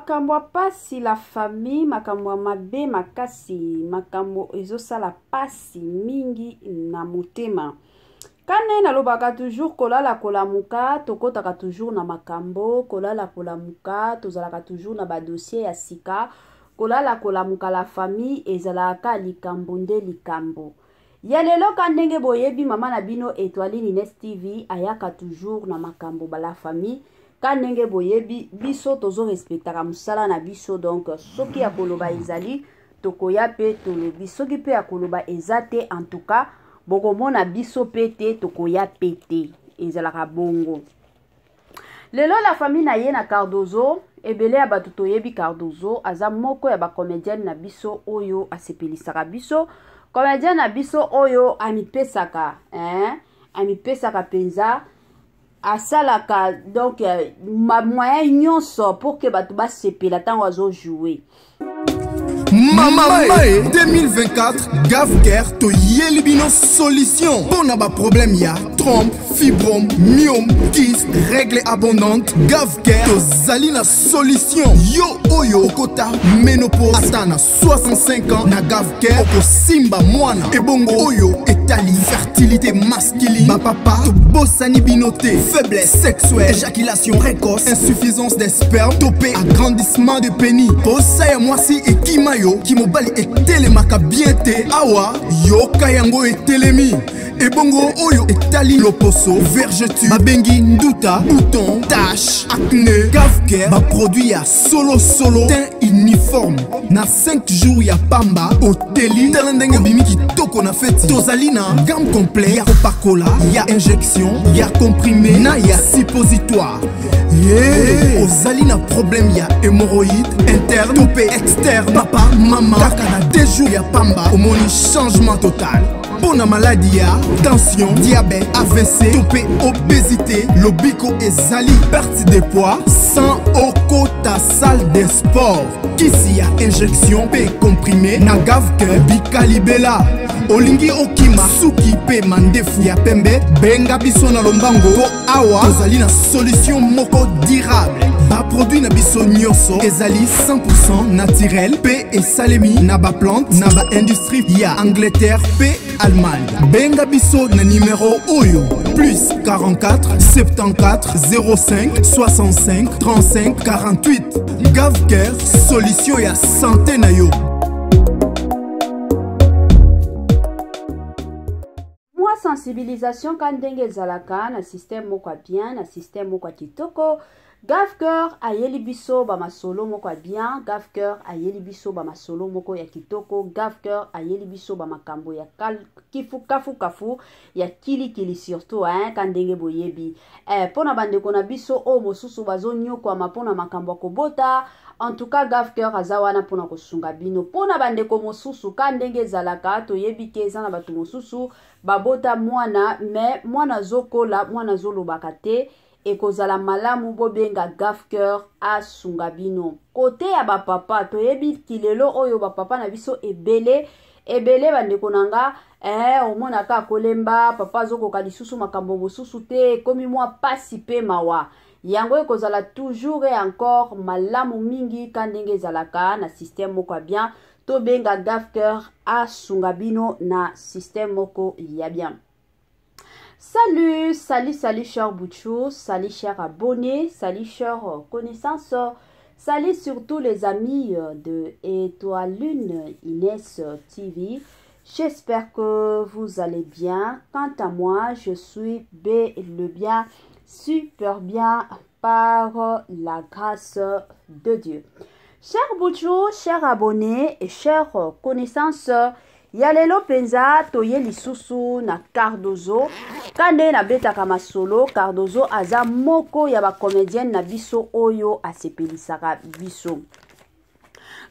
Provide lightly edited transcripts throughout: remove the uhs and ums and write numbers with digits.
Makambo ya pasi la famille, makambo ya mabe makasi, makambo ezosala pasi mingi na motema. Kane nalobaka toujours kolala kolamuka, tokotaka toujours na makambo, kolala kolamuka, tozalaka toujours na ba dossier ya sika, kolala kolamuka la famille ezalaka likambo nde likambo. Ya lelo ka ndenge boyebi mama na bino Etoiline Ines TV ayaka toujours na makambo ba la famille ka ndenge boyebi biso tozo respectaka mosala na biso donc soki ya koloba ezali tokoya pe tolobi soki pe ya koloba eza te en tout cas bokomona biso pe te tokoya pe te ezalaka bongo. Lelo la famille na ye na Cardozo, ebele ya bato toyebi Cardozo aza moko ya ba comedienne na biso oyo asepelisaka biso, comedienne na biso oyo amipesaka, hein? Amipesaka penza asalaka donc ma moyen nyonso pour que bato basepela ntango azo jouer. Mama Mae 2024 Gavcare toyeli bino solution mpo na baproblème ya trompe, fibrome, myome, kyste, règle abondante. Gavcare tozali na solution. Yo oyo okota ménopause ata na 65 ans, na Gavcare okosimba mwana. Ebongo oyo etali fertilité masculine, bapapa tobosani bino te. Faiblesse sexuelle, éjaculation précoce, insuffisance des spermes to mpe agrandissement de pénis, posa ya mwasi ekima yo, kimobali etelemaka bien te, awa yoka yango etelemi. Ebongo oyo etali loposo, vergeture babengi nduta, bouton, tache, acné, Gavcare baproduit ya solo solo, teint uniforme na 5 jours ya pamba oteli. Tala ndenge obimi kitoko na feti. Tozali na gamme complet ya kopakola, ya injection, ya comprimé na ya suppositoire. Yeah. Ozali na problème ya hémorroïde interne to mpe externe, papa mama, kaka na 2 jours ya pamba omoni changement total. Mpo na maladi ya tension, diabète, AVC to mpe obésité, lobiko ezali perte de poids sans okota salle de sport. Kisi ya injection mpe comprimé na Gavcare bikalibela. Olingi okima suki mpe mandefu ya pembe, benga biso na lombango mpo awa tozali na solution moko durable. Baproduit na biso nyonso ezali 100% naturel mpe esalemi na baplante na baindustrie ya Angleterre mpe Allemagne. Benga biso na numero oyo plus 44 74 05 65 35 48. Gavcare, solution ya santé na yo. Mwa sensibilisation ka ndenge ezalaka na système moko ya bien, na système moko ya kitoko. Gavcare ayeli biso ba masolo moko ya bien, Gavcare ayeli biso ba masolo moko ya kitoko, Gavcare ayeli biso ba makambo ya kifu kafu kafu ya kilikili surtout, hein, ka ndenge boyebi. Pona bandeko na biso oyo mosusu bazonyokwama pona makambo ya kobota, en tout cas Gavcare aza wana pona kosunga bino. Pona bandeko mosusu ka ndenge ezalaka, toyebi ke eza na bato mosusu babota mwana mais mwana azokola, mwana azolobaka te. Ekozala malamu bobenga Gavcare asunga bino. Kote ya bapapa, toyebi kilelo oyo bapapa na biso ebele ebele, bandeko na nga, omonaka kolemba papa azokoka lisusu makambo mosusu te, ekomi mwa pasi pe mawa. Yango ekozala toujours et encore malamu mingi ka ndenge ezalaka na système moko ya bien, tobenga Gavcare asunga bino na système moko ya bien. Salut, salut, salut cher Bouchou, salut cher abonné, salut cher connaissance, salut surtout les amis de Étoilune Inès TV. J'espère que vous allez bien. Quant à moi, je suis bel et bien, super bien par la grâce de Dieu. Cher Bouchou, cher abonné et chère connaissance, ya lelo mpenza toye lisusu na Cardozo. Ka nde nabetaka masolo, Cardozo aza moko ya bacomédienne na biso oyo asepelisaka biso.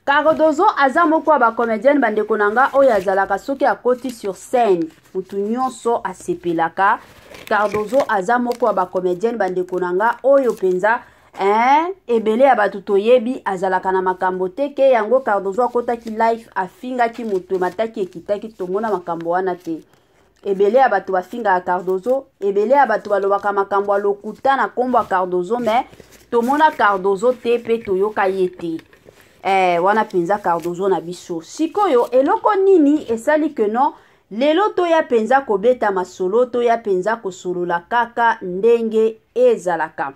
Cardozo aza moko ya bacomédienne bandeko na nga oyo azalaka soki akoti sur scène mutu nyonso asepelaka. Cardozo aza moko ya bacomédienne bandeko na nga oyo mpenza, hein, ebele ya bato toyebi azalaka na makambo te ke yango Cardozo akotaki live afingaki moto emataki ekitaki, tomona makambo wana te. Ebele ya bato bafingaka Cardozo, ebele ya bato balobaka makambo ya lokuta na kombo ya Cardozo, mais Tomona Cardozo te mpe toyoka ye te. Eh, wana mpenza Cardozo na biso. Sikoyo eloko nini esali que non lelo toya mpenza kobeta masolo, toya mpenza kosolola kaka ndenge ezalaka.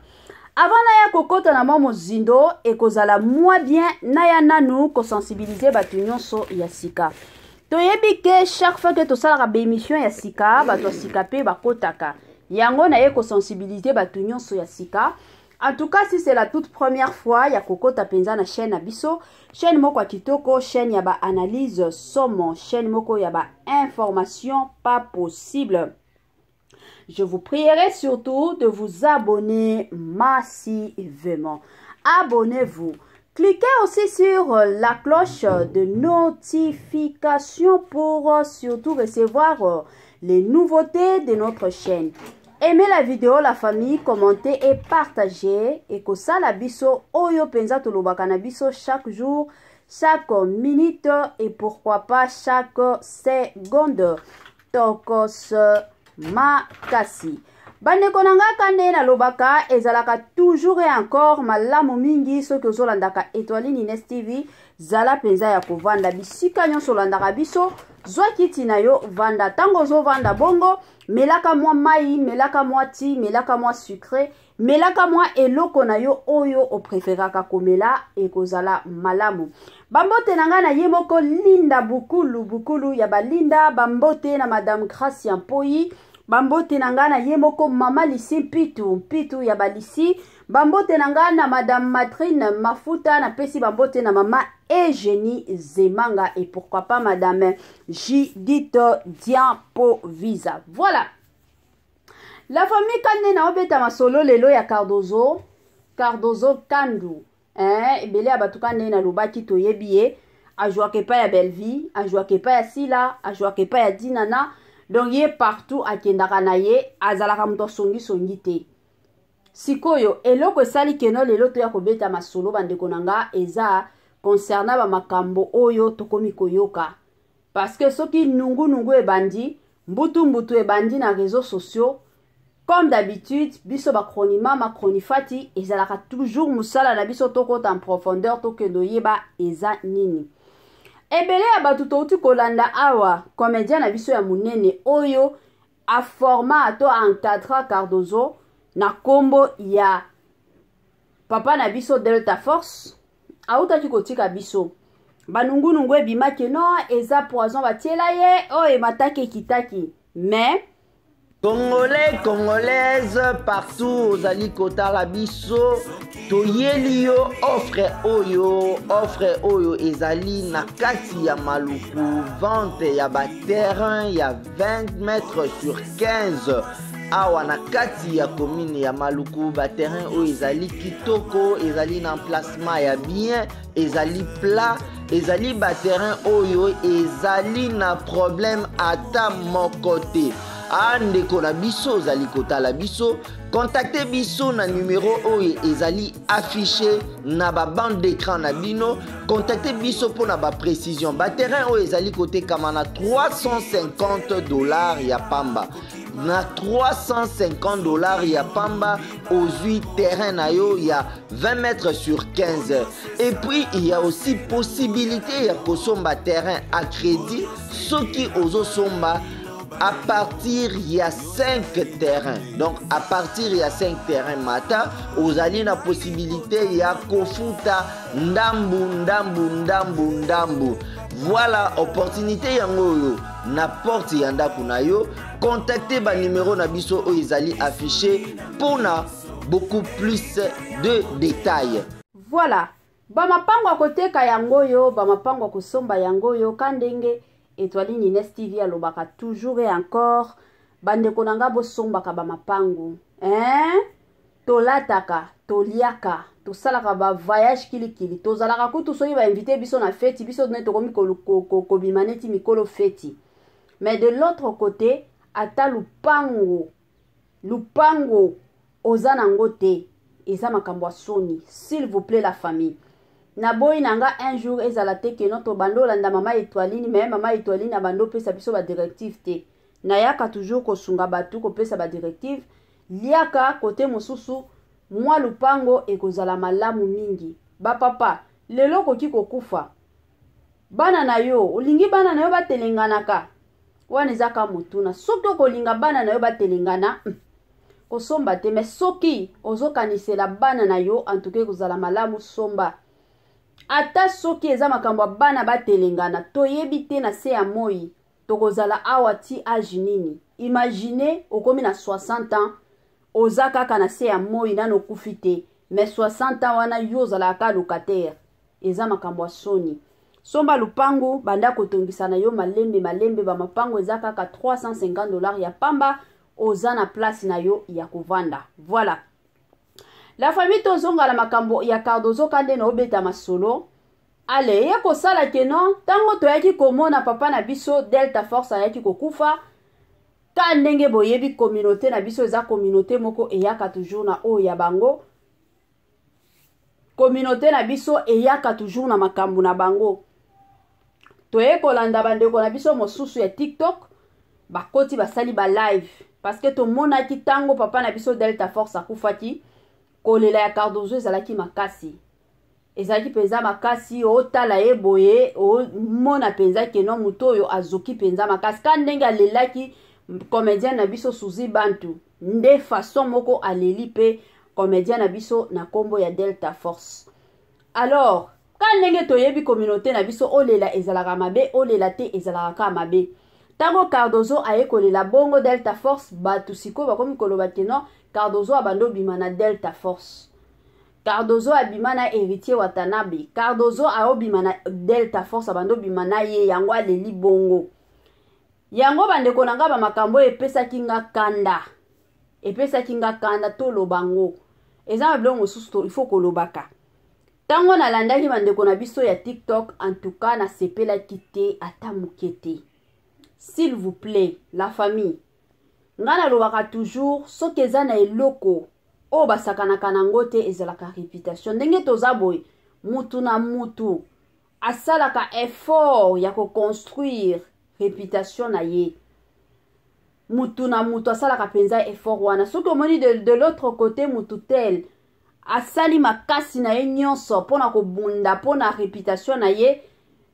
Avant naya kokota na mwa mozindo, ekozala mwa bien naya nanu kosensibilize bato nyonso ya sika. Toyebi ke chaque fois ke tosalaka baemission ya sika, bato ya sika mpe bakotaka. Yango naye kosensibilize bato nyonso ya sika. En tout cas, si c'est la toute première fois ya kokota penza na chaîne na biso, chaîne moko ya kitoko, chaîne ya ba analyse somo, chaîne moko ya ba information pas possible. Je vous prierai surtout de vous abonner massivement. Abonnez-vous. Cliquez aussi sur la cloche de notification pour surtout recevoir les nouveautés de notre chaîne. Aimez la vidéo, la famille, commentez et partagez. Et kosala biso oyo penza tolobaka na biso chaque jour, chaque minute et pourquoi pas chaque seconde. Tokos makasi. Bandeko na nga kande nalobaka ezalaka toujours et encore malamu mingi soki ozolandaka Etoile Nines TV, zala penza ya kovanda bisika nyonso olandaka biso, zwa kiti na yo vanda. Tango ozovanda bongo, melaka mwa mai, melaka mwa ti, melaka mwa sucré, melaka mwa eloko na yo oyo opreferaka komela, ekozala malamu. Bambote na nga na ye moko Linda Bukulu, Bukulu ya balinda, bambote na Madame Gracia Mpoyi, bambote na nga na ye moko Mama Lisi Mpitu, Mpitu ya balisi, bambote na nga na Madame Matrine Mafuta, napesi bambote na Mama Eugénie Zemanga et pourquoi pas Madame Judith Diampovisa. Voilà. La famille Kande na obeta masolo lelo ya Cardozo, Cardozo Kandu. Hein, ebele ya bato Kande na lobaki toyebi ye, ajouaka epai ya Bellevue, ajouaka epai ya Sila, ajouaka epai ya Dinana. Donc ye partout akendaka na ye, azalaka moto asongi-songi te. Sikoyo eloko esali keno lelo toya kobeta masolo bandeko na nga eza concernant ba makambo oyo tokomi koyoka. Parce que soki nungu nungu ebandi, mbutu mbutu ebandi na réseaux sociaux, comme d'habitude biso ba chronimama chronifati ezalaka toujours musala na biso tokota en profondeur tokende oyeba eza nini. Ebele ya bato touti kolanda awa comédien na biso ya munene oyo a forma to encadra Cardozo na kombo ya papa na biso Delta Force autaki kotika biso. Banungunungu ebimaki no eza poison batiela ye oyo emataki ekitaki. Mais Congolais, Congolaise, partout ozali kotala biso, toyeli yo offre oyo, offre oyo ezali na kati ya Maluku, vente ya ba terrain ya 20 mètres sur 15 awa na kati ya commune ya Maluku. Ba terrain oyo ezali kitoko, ezali na emplacement ya bien, ezali plat, ezali ba terrain oyo ezali na problème ata moko te. Ah, ndeko na biso ozali kotala biso, contacte biso na numéro oyo ezali affiché na ba bande d'écran na bino. Contacte biso mpo na ba précision. Ba terrain oyo ezali kotekama na 350 $ ya pamba. Na 350 $ ya pamba ozwi terrain na yo ya 20 mètres sur 15. Et puis il y a aussi possibilité ya kosomba terrain à crédit soki ozosomba à partir ya 5 terrains. Donc à partir ya 5 terrains mata ozali na possibilité ya kofuta ndambu ndambu ndambu ndambu. Voilà opportunité yango oyo na porte ya ndako na yo. Contactez ba numéro na biso oyo ezali affiché pona beaucoup plus de détails. Voilà, ba mapango ya koteka yango oyo, ba mapango ya kosomba yango oyo, ka ndenge Etoile Nines TV alobaka toujours et encore, bandeko na nga bosombaka ba mapango, hein? Tolataka, toliaka, tosalaka ba voyage kilikili, tozalaka kutu soki ba invité biso na feti, biso ne tokomi kobima neti mikolo feti. Mais de l'autre côté, ata lupango, lupango oza nango te, eza makambo ya soni. S'il vous plaît la famille, naboyi na nga un jour ezala te ke no tobando olanda mama Etoiline, mais mama Etoiline abando opesa biso ba directive te. Nayaka toujours kosunga bato kopesa ba directive, liaka côté mosusu. Mwa lupango ekozala malamu mingi. Ba papa, lelo okoki kokufa. Bana na yo, olingi bana na yo batelenganaka? Wana eza ka motuna. Soki okolinga bana na yo batelengana, kosomba te. Mais soki ozokanisela bana na yo, en tout cas ekozala malamu somba. Ata soki eza makambo ya bana batelengana, toyebi te na se ya moi tokozala awa ti age nini. Imagine okomi na 60 ans, oza kaka na se ya moi nano okufi te, mais 60 ans wana yo ozalaka kaka locataire. Eza makambo ya soni. Somba lupangu, banda kotongisa na yo malembe malembe, ba mapango eza kaka 350 $ ya pamba, oza na place na yo ya kovanda. Voilà. La famille, tozonga na makambo ya Cardozo kande na obeta masolo. Ale, ye kosala ke non, tango toyaki komona papa na biso Delta Force ayaki kokufa, ka ndenge boyebi communauté na biso eza communauté moko eyaka toujours na oyo ya bango. Communauté na biso eyaka toujours na makambo na bango. Toye kolanda bandeko na biso mosusu ya TikTok, bakoti basali ba live parce que tomonaki tango papa na biso Delta Force akufaki, kolela ya Cardozo ezalaki makasi. Ezalaki mpenza makasi, otala ye boye, omona mpenza ke non, moto oyo azoki mpenza makasi. Ka ndenge alelaki comédien na biso Suzy Bantu, nde façon moko aleli pe comédien na biso na kombo ya Delta Force. Alors, ka ndenge toyebi communauté na biso, olela ezalaka mabe, olela te ezalaka kaka mabe. Tango Cardozo aye kolela bongo Delta Force, bato sikoyo bakomi koloba ke non, Cardozo abandi obima na Delta Force. Cardozo abima na Héritier Watanabe. Cardozo aobima na Delta Force, abandi obima na ye, yango aleli bongo. Yango bandeko na nga, ba makambo epesaki nga kanda. Epesaki nga kanda, toloba ngo. Eza na biloko mosusu to il faut kolobaka. Tango nalandaki bandeko na biso ya TikTok, en tout cas nasepelaki te ata moke te. S'il vous plaît, la famille. Nga nalobaka toujours, soki eza na eloko oyo basakanaka nango te, ezalaka réputation. Ndenge toza boye, mutu na mutu asalaka effort ya koconstruire réputation na ye. Mutu na mutu asalaka mpenza effort wana. Soki omoni de l'autre côté mutu tel asali makasi na ye nyonso mpona kobunda mpona réputation na ye,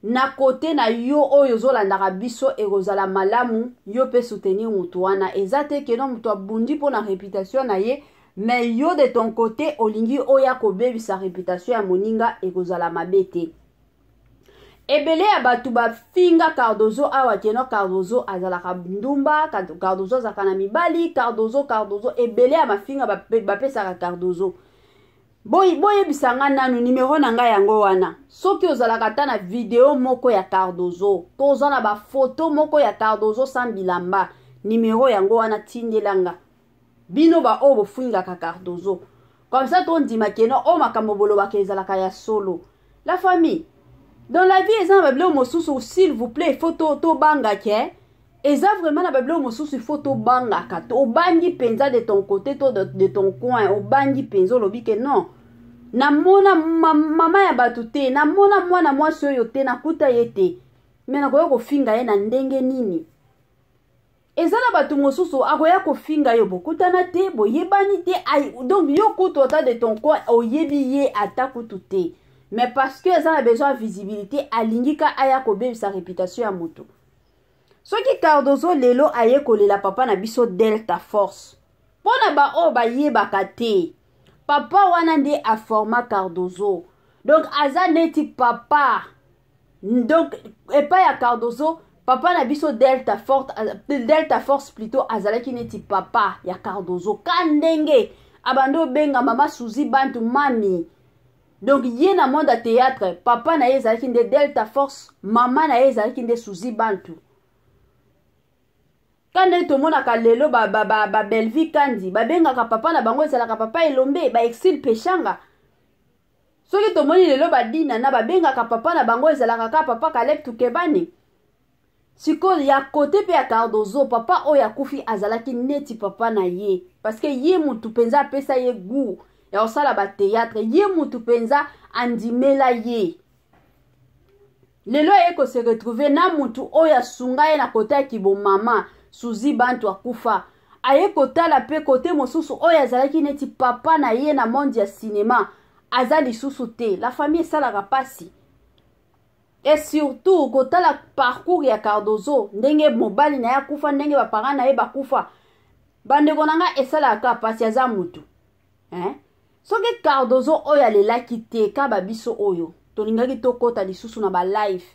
na kote na yo oyo ozolandaka biso, ekozala malamu yo mpe soutenir mutu wana. Eza te ke non, mutu abundi mpona réputation na ye, mais yo de ton côté olingi oya kobebisa réputation ya moninga, ekozala mabe te. Ebele ya bato bafinga Cardozo awa ke non, Cardozo azalaka ndumba, Cardozo azalaka na mibali, Cardozo, Cardozo, ebele ya mafinga bapesaka Cardozo. Boyebisa nga nanu, numero na ngai yango wana. Soki ozalaka ata na video moko ya Cardozo, to oza na bafoto moko ya Cardozo sans bilamba, numero yango wana, tindela nga. Bino ba oyo bofingaka Cardozo, comme ça tondima ke non, oyo makambo bolobaka ezalaka ya solo. La famille, dans la vie eza na babiloko mosusu, s'il vous plaît, il faut tobanga ke eza vraiment na babiloko mosusu, il faut tobangaka. Obangi mpenza de ton côté to de ton coin, obangi mpenza, olobi ke non, namona mama ya bato te, namona mwana mwasi oyo te, nakuta ye te, me nakoya kofinga ye na ndenge nini? Eza na bato mosusu akoya kofinga yo, bokutana te, boyebani te, donc yo kutu ata de ton coin oyebi ye ata kutu te, mais parce que eza na besoin ya visibilité, alingi ka aya kobebisa réputation ya moto. Soki Cardozo lelo aye kolela papa na biso Delta Force, mpo na baoyo bayebaka te, papa wana nde aforma Cardozo, donc aza neti papa. Donc epai ya Cardozo, papa na biso Delta Force, Delta Force plutôt, azalaki neti papa ya Cardozo. Ka ndenge abandi obenga mama Suzy Bantu mami, donc ye na monde ya théâtre, papa na ye ezalaki nde Delta Force, mama na ye ezalaki nde Suzy Bantu. Ka ndenge tomonaka lelo ba Bellevue Kandi babengaka papa na bango ezalaka papa Elombe, ba Exil Peshanga. Soki tomoni lelo badina na babengaka papa na bango ezalaka kaka papa Caleb Tukebani. Sikoyo ya kote mpe ya Cardozo, papa oyo akufi azalaki neti papa na ye, parce que ye mutu mpenza apesa ye goût ya kosala ba théâtre, ye mutu mpenza andimela ye. Lelo aye ko se retrouver na mutu oyo asunga ye na kote ya kibomama, Suzy Bantu akufa. Aye kotala mpe kote mosusu oyo azalaki neti papa na ye na monde ya cinema aza lisusu te. La famille, esalaka mpasi, et surtout kotala parcours ya Cardozo, ndenge mobali na ye akufa, ndenge baparent na ye bakufa. Bandeko na nga, esalaka mpasi. Aza mutu, hein? Soki Cardozo oyo alelaki te, ka babiso oyo tolingaki tokɔta lisusu na balive: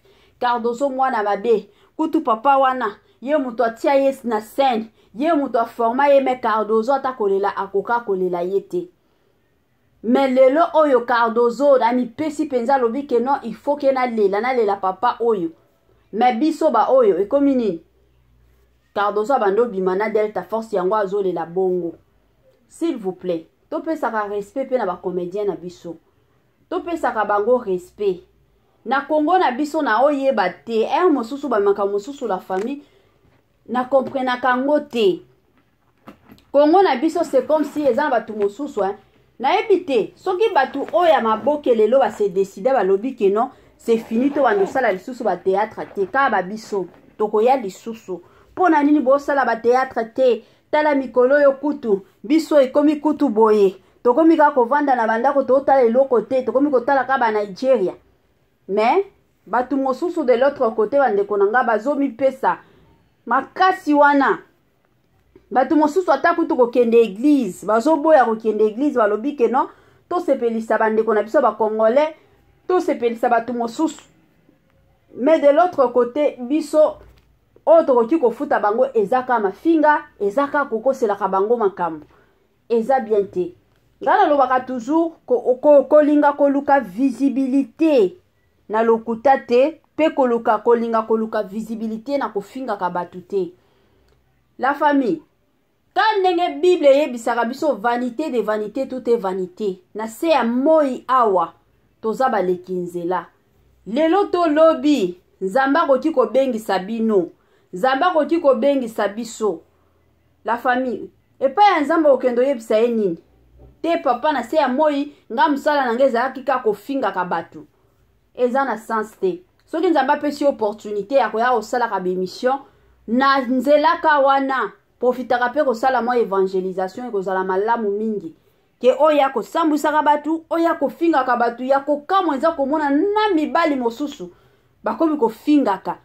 "Cardozo mwana mabe, kutu papa wana ye moto atia ye na scène, ye moto aforma ye." Mais Cardozo ata kolela akoka kolela ye te. Mais lelo oyo Cardozo amipesi mpenza, alobi ke non, il faut ke nalela, nalela papa oyo. Mais biso baoyo ekomi nini? Cardozo abandi obima na Delta Force, yango azolela bongo. S'il vous plaît, topesaka respect mpe na bacomédien na biso, topesaka bango respect na Kongo na biso. Na oyeba te, heure mosusu bamakambo mosusu, la famille, na comprenaka yango te. Kongo na biso, c'est comme si eza na bato mosusu, hein? Nayebi te soki bato oyo ya maboke lelo base décider, balobi ke non, c'est fini, to bando osala lisusu bathéâtre te. Kaka babiso tokoya lisusu. Mpo na nini bosala bathéâtre te? Tala mikolo oyo kutu biso ekomi kutu boye, tokomi kaka kovanda na bandako, totala eloko te, tokomi kotala kaka baNigeria. Mais bato mosusu de l'autre côté, bandeko na nga, bazomipesa makasi wana. Bato mosusu ata kutu kokende église, bazoboya kokende église. Balobi ke non, tosepelisa bandeko na biso bacongolais, tosepelisa bato mosusu. Mais de l'autre côté, biso oyo tokoki kofuta bango eza kaka mafinga, eza kaka kokoselaka bango makambo. Eza bien te. Ngai nalobaka toujours, kolinga koluka visibilité na lokuta te, mpe koluka kolinga koluka visibilité na kofingaka bato te. La famille, ka ndenge Bible eyebisaka biso: "Vanité de vanité, tout est vanité." Na se ya moi awa toza baleki nzela. Lelo tolobi, Nzambe akoki kobengisa bino, Nzambe akoki kobengisa biso. La famille, epai ya Nzambe okende oyebisa ye nini? Te papa, na se ya moi nga mosala na ngai ezalaki kaka kofingaka bato. Eza na sens te. Soki Nzambe apesi opportunité ya koya kosalaka baémission na nzelaka wana, profitaka mpe kosala mwa évangélisation, ekozala malamu mingi ke oyo ya kosambwisaka bato, oyo ya kofingaka bato. Ya kokamwa eza komona na mibali mosusu bakomi kofingaka.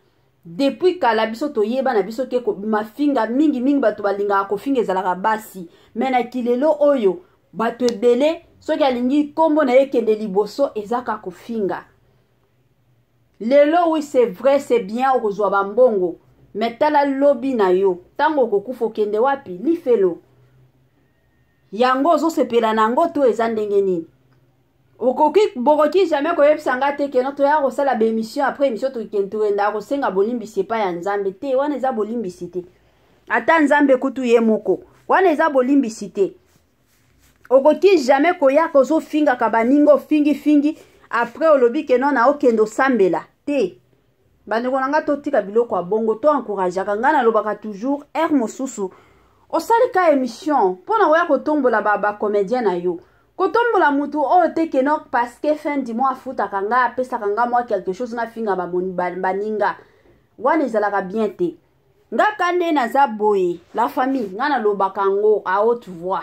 Depuis kala biso toyeba na biso ke mafinga mingimingi, bato balingaka kofinga ezalaka basi. Mais na kilelo oyo, bato ebele soki alingi nkombo na ye ekende liboso, eza kaka kofinga. Lelo, oui, c'est vrai, c'est bien, okozwa bambongo, mais tala lobi na yo, ntango okokufa, okende wapi? Lifelo. Yango ozosepela na yango to eza ndenge nini? Okoki, bokoki jamais koyebisa nga te ke non, toya kosala baémission, après émission tokendaka kosenga bolimbisi epai ya Nzambe te. Wana eza bolimbisi te. Ata Nzambe kutu ye moko, wana eza bolimbisi te. Okoki jamais koya kozofingaka baninga, ofingifingi, après olobi ke non, na okende osambela te. Bandeko na nga, totika biloko ya bongo, to encourageaka. Ngai nalobaka toujours, heure mosusu osali ka émission mpo na koya kotombola bacomédien ba na yo, kotombola mutu oyo te ke non, parce que fin du mois afutaka nga, apesaka nga mwa quelque chose, nafinga baninga. Wana ezalaka bien te. Nga ka nde naza boye, la famille, nga nalobaka yango à haute voix: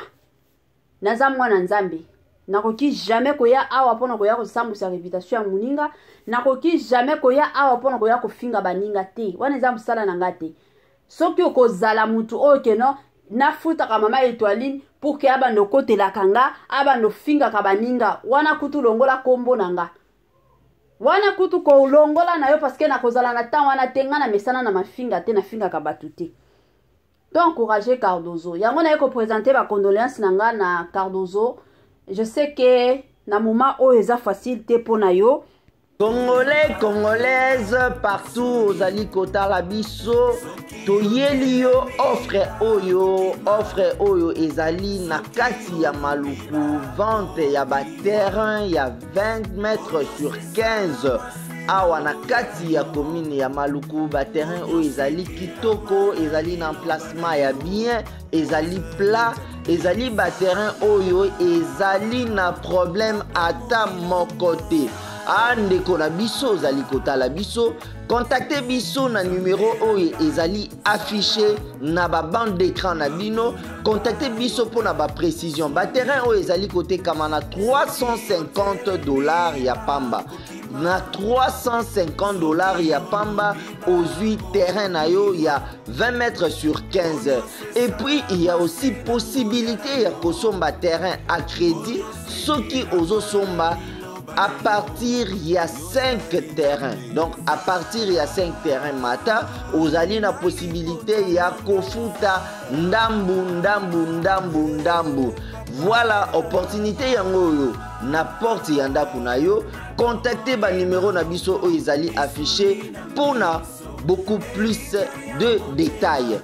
naza mwana Nzambe. Nakoki jamais koya awa mpona koya kosambwisa réputation ya moninga. Nakoki jamais koya awa mpona koya kofinga baninga te. Wana eza mosala na nga te. Soki okozala mutu oyo ke non, nafutaka mama Etoiline pour ke abanda okotelaka nga, abanda ofingaka baninga, wana kutu longola nkombo na nga, wana kutu kolongola na yo, parce que nakozala na ntan wana te. Nga na mesana na mafinga te, nafingaka bato te. To encourager Cardozo. Yango naye koprésenter bacondoléance na nga na Cardozo. Je sais ke na moment oyo eza facile te mpo na yo. Congolais, Congolaise partout ozali kotala biso, toyeli yo offre oyo. Offre oyo ezali na kati ya Maluku: vente ya baterrain ya 20 mètres sur 15 awa na kati ya commune ya Maluku. Baterrain oyo ezali kitoko, ezali na emplacement ya bien, ezali plat, ezali baterrain oyo ezali na problème ata moko te. A ndeko na biso ozali kotala biso, Contacte biso na numero oyo ezali affiché na ba bande d'écran na bino. Contacte biso mpo na ba précision. Ba terrain oyo ezali kotekama na 350 dollars ya pamba. Na 350 dollars ya pamba ozwi terrain na yo ya 20 mètres sur 15. Et puis il y a aussi possibilité ya kosomba terrain à crédit soki ozosomba à partir ya 5 terrains. Donc à partir ya 5 terrains mata ozali na possibilité ya kofuta ndambu ndambu ndambu ndambu. Voilà opportunité yango oyo na porte ya ndako na yo. Contactez ba numéro na biso oyo ezali affiché mpona beaucoup plus de détails.